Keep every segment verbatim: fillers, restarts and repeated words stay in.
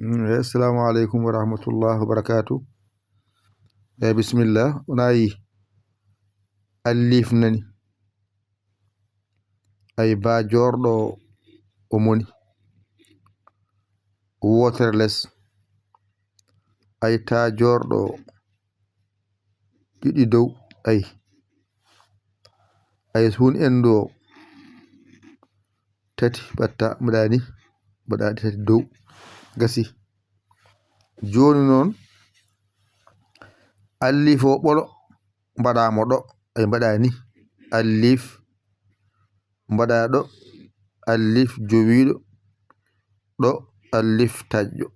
Mm, assalamu aleykum wa rahmatullah wa barakatuh. E bismillah, on ayi alif nani. Ay ba joorɗo o moni. Wootere les. Ay ta joorɗo ɗiɗi dow. Ay. Ay sun en ɗo tati batta mbaɗani, mbaɗani tati dow. Gasi. Jooni noon, allif o ɓolo mbaɗaamo ɗo. Ay mbaɗani. Allif mbaɗa ɗo. Allif jowiiɗo. Ɗo allif taƴƴo.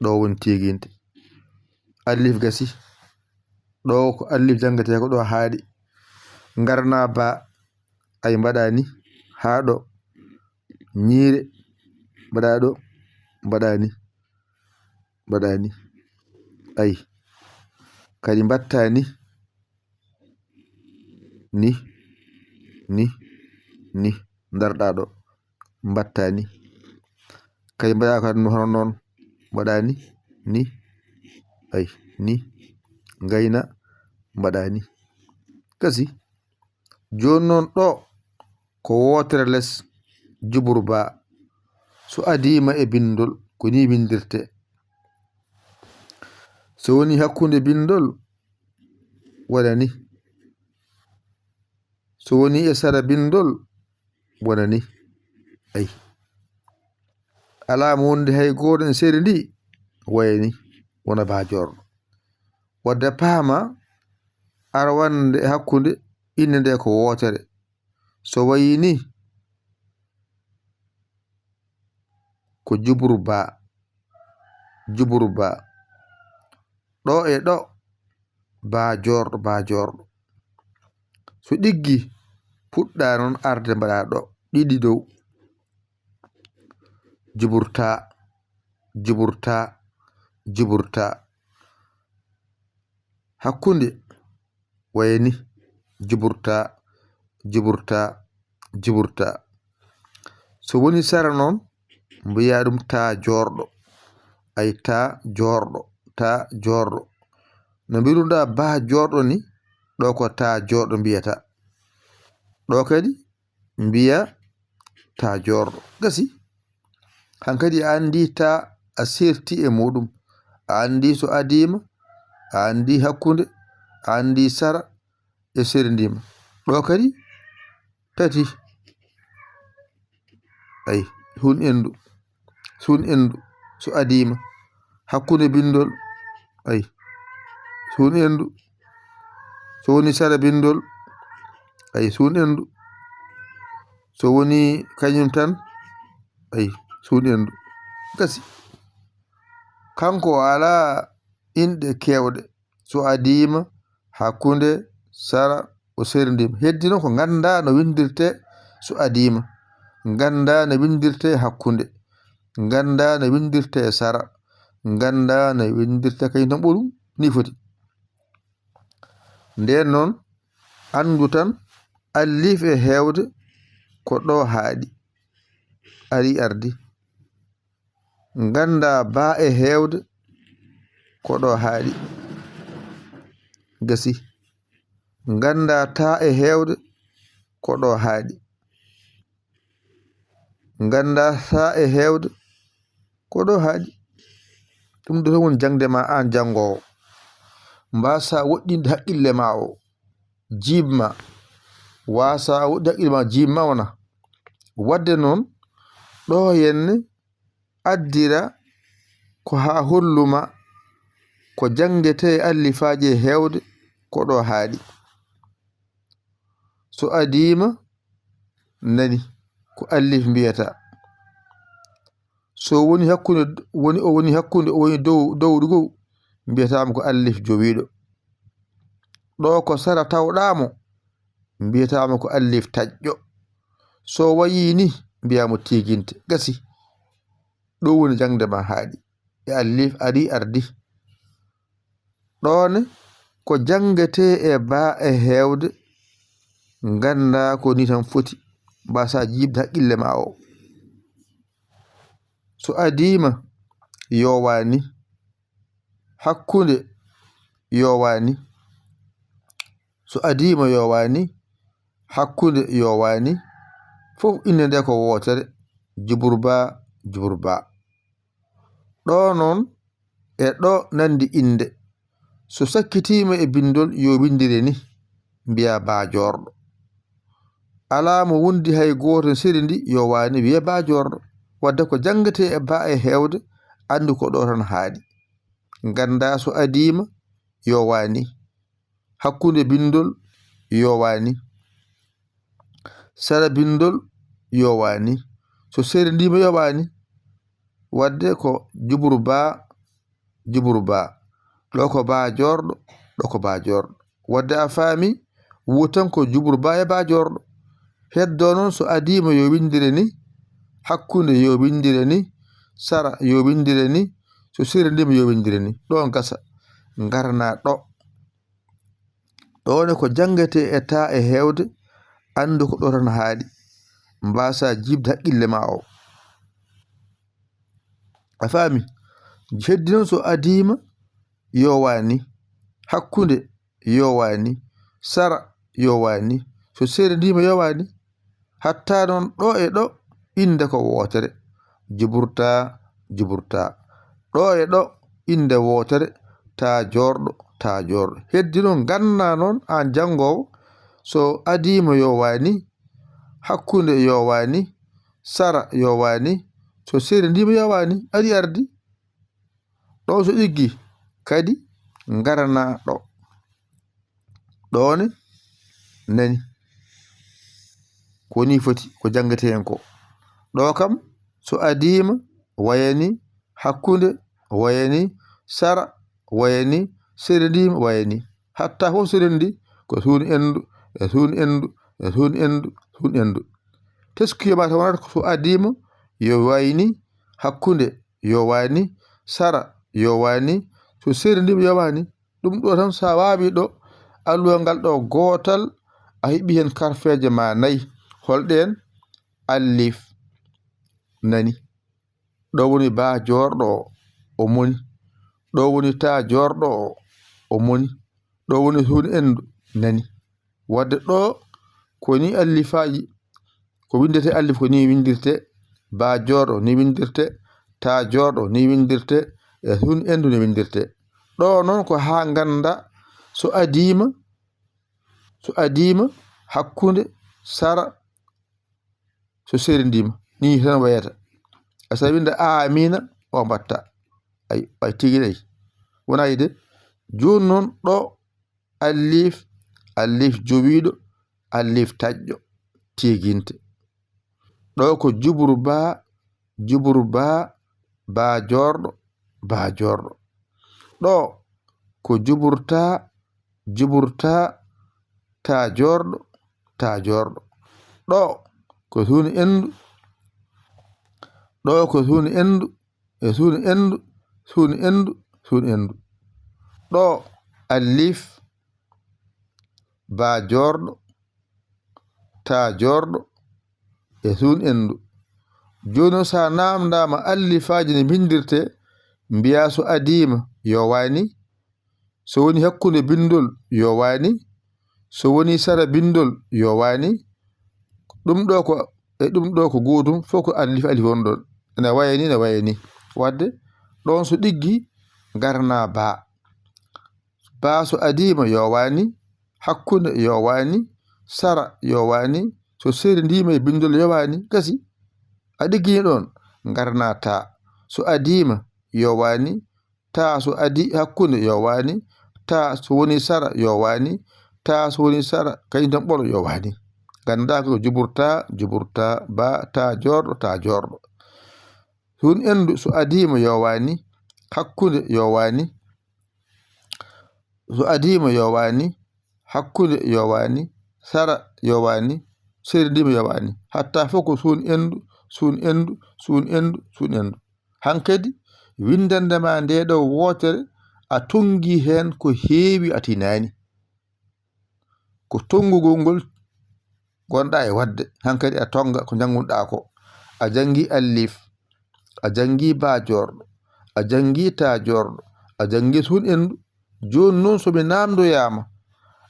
Ɗo woni tiiginte. Allif gasi. Ɗo ko allif janngetee ko ɗo haaɗi. Ngarna ba. Ay mbaɗani. Haa ɗo. Ñiire. Mbaɗa ɗo. Mbaɗani. Mbaɗani. Ay. Kadi mbattani. Ni. Ni. Ni. Ndarɗa ɗo. Mbattani. Kadi mbaɗa ko hono noon. Mbaɗani. Ni. Ay. Ni. Ngayna. Mbaɗani. Gasi. Jooni noon ɗo ko wootere les jubur ba. So adiima e binndol, ko ni winndirte. So woni hakkunde binndol, wona ni. So woni e sara binndol, wona ni. Ay. Alaa mo wondi hay gooto en seeri ndi, waya ni. Wona ba joorɗo. Wadde paama, ara wonde e hakkunde innde nde ko wootere. So wayi ni, ko jubur ba. Jubur ba. Ɗo e ɗo, ba joorɗo, ba joorɗo. So ɗiggi, puɗɗa noon arde mbaɗa ɗo, ɗiɗi dow. Jubur ta, jubur ta, jubur ta. Hakkunde, waya ni, jubur ta, jubur ta, jubur ta. So woni sara noon, mbiya ɗum ta joorɗo. Ay ta joorɗo, ta joorɗo. No mbiruɗa ba joorɗo ni, ɗo ko ta joorɗo mbiyata. Ɗo kadi, mbiya ta joorɗo. Gasi. Hankadi a anndi ta a serti e muɗum. A anndi so adiima, a anndi hakkunde, a anndi sara e serndima. Ɗo kadi tati. Ay, hun endu. Sun endu. So adiima. Hakkunde binndol. Ay. Sun endu. So woni sara binndol. Ay, sun endu. So woni kañum tan. Ay, sun endu. Gasi. Kanko o alaa inɗe keewɗe. So adiima, hakkunde, sara, o serndima. Heddi noon ko ngannda no winndirte so adiima. Ngannda no winndirte hakkunde. Ngannda no winndirte sara. Ngannda no winndirte kañum tan ɓolum. Ni foti. Ndeen noon, anndu tan, allif e heewde ko ɗo haaɗi. Ari ardi. Ngannda ba e heewde ko ɗo haaɗi. Gasi. Ngannda ta e heewde ko ɗo haaɗi. Ngannda sa e heewde ko ɗo haaɗi. Ɗum ɗo tan woni jaŋde ma aan janngoowo. Mbaasa woɗɗinde haqqille ma o. Jiiɓ ma. Waasa woɗɗi haqqille ma, jiiɓ ma wona. Wadde noon, ɗo henne addira ko haa holluma ko janngetee e allifaaji e heewde ko ɗo haaɗi. So adiima nani ko allif mbiyata. So woni hakkunde, woni, o woni hakkunde, o woni dow, dowɗugo, mbiyataama ko allif jowiiɗo. Ɗo ko sara tawɗaamo, mbiyataama ko allif taƴƴo. So wayii ni, mbiyaamo tiiginte. Gasi. Ɗo woni jaŋde ma haaɗi. E allif ari ardi. Ɗoone ko janngetee e ba e heewde, ngannda ko ni tan foti, mbaasa jiiɓde haqqille ma o. So adiima, yowaani, hakkunde yowaani, so adiima yowaani, hakkunde yowaani, fof innde nde ko wootere, jubur baa, jubur baa. Ɗo noon e ɗo nanndi innde. So sakkitiima e binndol, yo winndire ni, mbiya baa joorɗo. Alaa mo wondi hay gooto e seri ndi, yowaani, wiya baa joorɗo. Wadde ko janngetee e baa e heewde, anndu ko ɗo tan haaɗi. Nganndaa so adiima, yowaani. Hakkunde binndol, yowaani. Sara binndol, yowaani. So seri ndiima, yowaani. Wadde ko jubur baa, jubur baa. Ɗo ko baa joorɗo, ɗo ko baa joorɗo. Wadde a faami, woo tan ko jubur baa e baa joorɗo. Heddo noon so adiima yo winndire ni, hakkunde yo winndire ni, sara yo winndire ni, so seri ndiima yo winndire ni. Ɗo gasa, ngarna ɗo. Ɗo ne ko janngetee e taa e heewde, anndu ko ɗo tan haaɗi. Mbaasa jiiɓde haqqille ma o. A faami? Heddi noon so adiima, yowaani. Hakkunde, yowaani. Sara, yowaani. So seri ndiima, yowaani. Hatta noon ɗo e ɗo, innde ko wootere. Jubur taa, jubur taa. Ɗo e ɗo, innde wootere. Taa joorɗo, taa joorɗo. Heddi noon, ngannda noon, aan janngoowo, so adiima, yowaani. Hakkunde, yowaani. Sara, yowaani. So seri ndiima, yowaani. Ari ardi. Ɗo so ɗiggi, kadi ngarana ɗo. Ɗo ne nani. Ko ni foti, ko janngetee heen ko. Ɗo kam, so adiima, wayani, hakkunde, wayani, sara, wayani, seri ndiima, wayani. Hatta fof seri ndi, ko suun endu, e suun endu, e suun endu, suun endu. Teskuyoo ma tan wonata ko so adiima, yo wayni, hakkunde, yowaani, sara, yowaani, so seri ndiima, yowaani. Ɗum ɗo tan, so a waawii ɗo, alluwal ngal ɗo gootal, a heɓii heen karfeeje ma nayi. Holɗeen? Alif, nani. Ɗo woni baa joorɗo o, o moni. Ɗo woni taa joorɗo o, o moni. Ɗo woni suun endu, nani. Wadde ɗo ko ni allifaaji, ko winndetee alif ko ni winndirtee, baa joorɗo ni winndirtee, taa joorɗo ni winndirtee, e suun endu ni winndirtee. Ɗo noon ko haa ngannda so adiima, so adiima, hakkunde, sara, so seri ndiima, ni tan wayata. A so a winnda aamiina, o mbatta. Ay, ay tigi nayi. Wonaa yiɗde. Jooni noon ɗo alif, alif jowiiɗo, alif taƴƴo, tiiginte. Ɗo ko jubur baa, jubur baa, baa joorɗo, baa joorɗo. Ɗo ko jubur taa, jubur taa, taa joorɗo, taa joorɗo. Ɗo ko suun endu, ɗo ko suun endu, e suun endu, suun endu, suun endu. Ɗo alif, baa joorɗo, taa joorɗo, e suun endu. Jooni noon, so a naamndaama allifaaji no mbinndirtee, mbiyaa so adiima, yowaani. So woni hakkunde binndol, yowaani. So woni sara binndol, yowaani. Ɗum ɗo ko, e ɗum ɗo ko gootum, fof ko alif, alif won ɗon. Ene wayani, ene wayani. Wadde, ɗoon so ɗiggi, ngarna baa. Baa so adiima, yowaani. Hakkunde, yowaani. Sara, yowaani. So seri ndiima e binndol, yowaani. Gasi. A ɗiggini ɗoon, ngarna taa. So adiima, yowaani. Taa so adi hakkunde, yowaani. Taa so woni sara, yowaani. Taa so woni sara, kañum tan ɓolo, yowaani. Nganndaa ko jubur taa, jubur taa, baa, taa joorɗo, taa joorɗo. Suun endu so adiima, yowaani. Hakkunde, yowaani. So adiima, yowaani. Hakkunde, yowaani. Sara, yowaani. Seri ndiima, yowaani. Hatta fof ko suun endu, suun endu, suun endu, suun endu. Hankadi, winndannde ma nde ɗo wootere, a tonngi heen ko heewi, a tinaani. Ko tonngugol ngol ngonɗaa e waɗde. Hankadi a tonnga ko njanngunɗaa ko. A janngi alif, a janngi baa joorɗo, a janngi ta joorɗo, a janngi suun endu. Jooni noon, so mi naamndoyaama,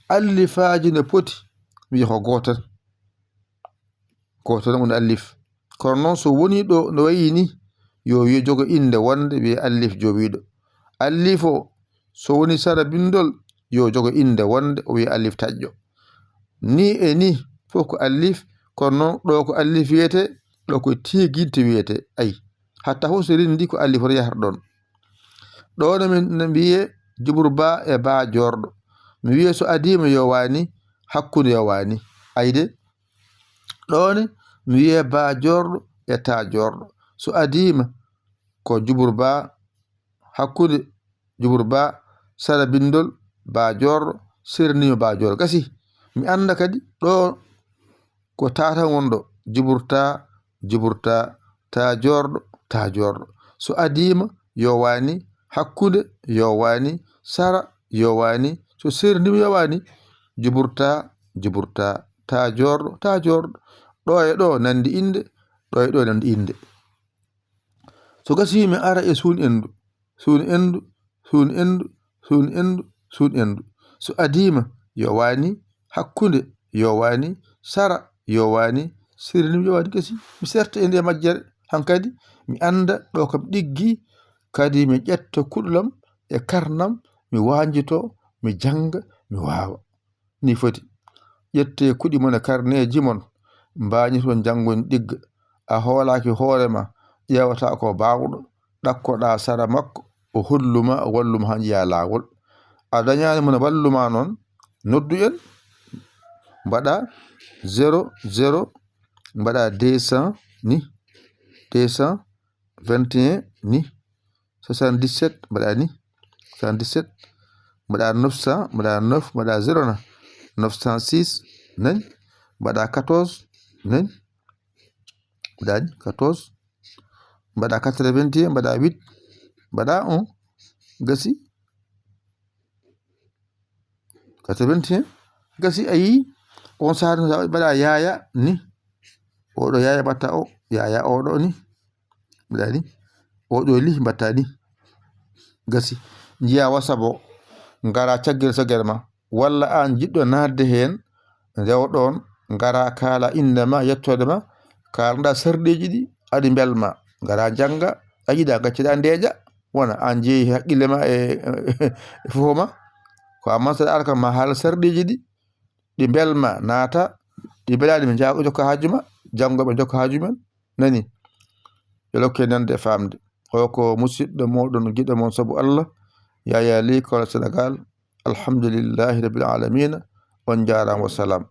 allifaaji no poti, wiya ko gooto tan. Gooto tan woni allif. Kono noon, so wonii ɗo no wayi ni, yo wiye jogo innde wonnde, wiye allif jowiiɗo. Allif o, so woni sara binndol, yo jogo innde wonnde, o wiye allif taƴƴo. Ni e ni, fof ko allif, kono noon, ɗo ko allif wiyetee, ɗo ko tiiginte wiyetee. Ayi, hatta fof so renndi ko allif hoto yahata ɗoon. Ɗo no min no mbiyee jubur ba e ba joorɗo. Mi wiyee so adiima yo waani, hakkunde yo waani. Ayi de, ɗo ne mi wiyee ba joorɗo e ta joorɗo. So adiima ko jubur ba, hakkunde jubur ba, sara binndol, ba joorɗo, serniima ba joorɗo. Gasi, mi annda kadi ɗo ko ta tan wonɗo, jubur ta, jubur ta, ta joorɗo, ta joorɗo. So adiima, yo waani, hakkunde, yo waani, sara, yo waani, so serniima, yo waani, jubur ta, jubur ta, ta joorɗo, ta joorɗo. Ɗo e ɗo nanndi innde, ɗo e ɗo nanndi innde. So gasii mi ara e suun endu, suun endu, suun endu, suun endu, suun endu. So adiima, yo waani, hakkunde, yo waani, sara, yo waani, serniima, yo waani, gasi. Mi serta e nde majjere, hankadi, mi annda ɗo kam ɗiggi, kadi mi ƴetta kuɗolam e karnam, mi waanjito, mi jannga, mi waawa. Ni foti. Ƴettee kuɗi mon e karneeji mon, mbaañiton janngoyn ɗigga. A hoolaaki hoore ma, ƴeewata ko baawɗo, ɗakkoɗaa sara makko, o hollu ma, o wallu ma haa njiyaa laawol. A dañaani mo no wallu ma noon, noddu en, mbaɗa zéro zéro, mbaɗa deux cents ni, deux cent vingt et un ni, soixante-dix-sept, mbaɗa ni, soixante-dix-sept, mbaɗa neuf cents, mbaɗa neuf, mbaɗa zéro na, neuf cent six, nani, mbaɗa quatorze, nani, mbaɗa ni, quatorze, mbaɗa quatre-vingt-un, mbaɗa huit, mbaɗa un, gasi, quatre-vingt-un, gasi, a yii, on saaha no mbaɗa yaaya ni, oɗo yaaya mbatta o, yaaya oɗo ni, mbaɗa ni, oɗo li mbatta ni, gasi, njiya WhatsApp o, ngara caggere caggere ma, walla aan jiɗɗo naatde heen, rewɗo on, ngara kaala innde ma, yettoode ma, kaalnda sarɗiiji ɗi, aɗi mbelma, ngara njannga, a yiɗa ngaccuɗa ndeeƴa, wona aan jeeyi haqqille ma e, e fof ma, ko ammaa saɗa ara kam ma haala sarɗiiji ɗi, ɗi mbelma naata, ɗi mbelaani mi jaa-, jokka haaju ma, janngo ɓe jokka haaju men, nani, yo lokke nande e faamde. O ko musidɗo mooɗon, giɗo mon sabu Allah, Yaya Ly, Kaolack, Sénégal. Alhamdulillahi Rabbil Alamina. On njaaraama, wa salaam.